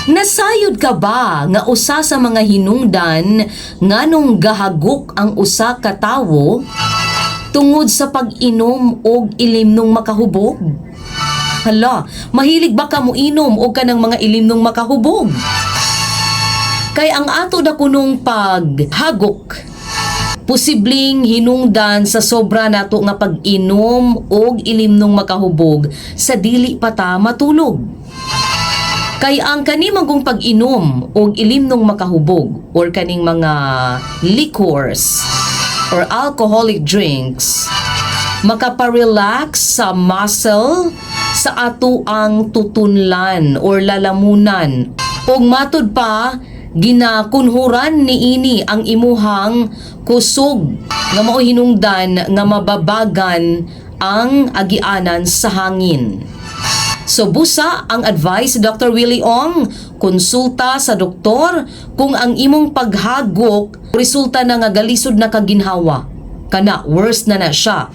Nasayod ka ba nga usa sa mga hinungdan nganong gahagok ang usa ka tawo tungod sa pag-inom og ilimnong makahubog? Hala, mahilig ba ka mo inom og kanang mga ilimnong makahubog? Kay ang ato na kunong paghagok, posibleng hinungdan sa sobra nato nga pag-inom og ilimnong makahubog sa dili pa ta matulog. Kay ang kani manggong pag-inom og ilimnong makahubog or kaning mga liquors or alcoholic drinks makapa-relax sa muscle sa ato ang tutunlan or lalamunan. Ug matud pa, ginakunhuran niini ang imuhang kusog nga mao hinungdan nga mababagan ang agianan sa hangin. So busa ang advice si Dr. Willie Ong, konsulta sa doktor kung ang imong paghagok resulta na nga galisod na kaginhawa. Kana worse na na siya.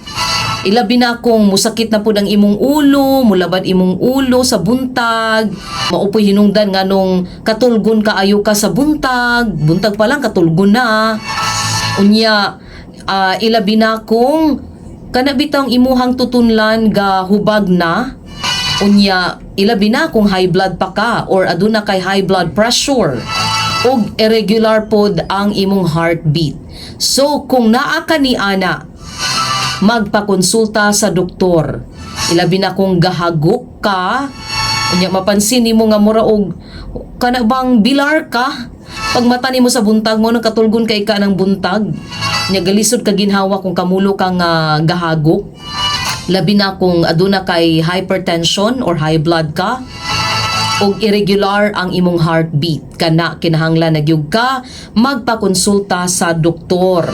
Ilabi na kung musakit na pud ang imong ulo, mulabad imong ulo sa buntag, mao poy hinungdan nganong katulgon kaayo ka sa buntag, buntag pa lang katulgon na. Unya, ilabi na kung kana bitang imuhang tutunlan ga hubag na. Unya, ilabi na kung high blood pa ka or aduna kay high blood pressure ug irregular pod ang imong heartbeat. So kung naa ka ni ana, magpakonsulta sa doktor. Ilabi na kung gahagok ka, unya mapansin nimo nga mura og kana bang bilar ka. Pag mata nimo sa buntag mo nang katulgon kay ka ng buntag. Nya galisod ka ginhawa kung kamulo ka nga gahagok. Labi na kung aduna kay hypertension or high blood ka og irregular ang imong heartbeat, kana kinahanglan na gyud ka magpakonsulta sa doktor.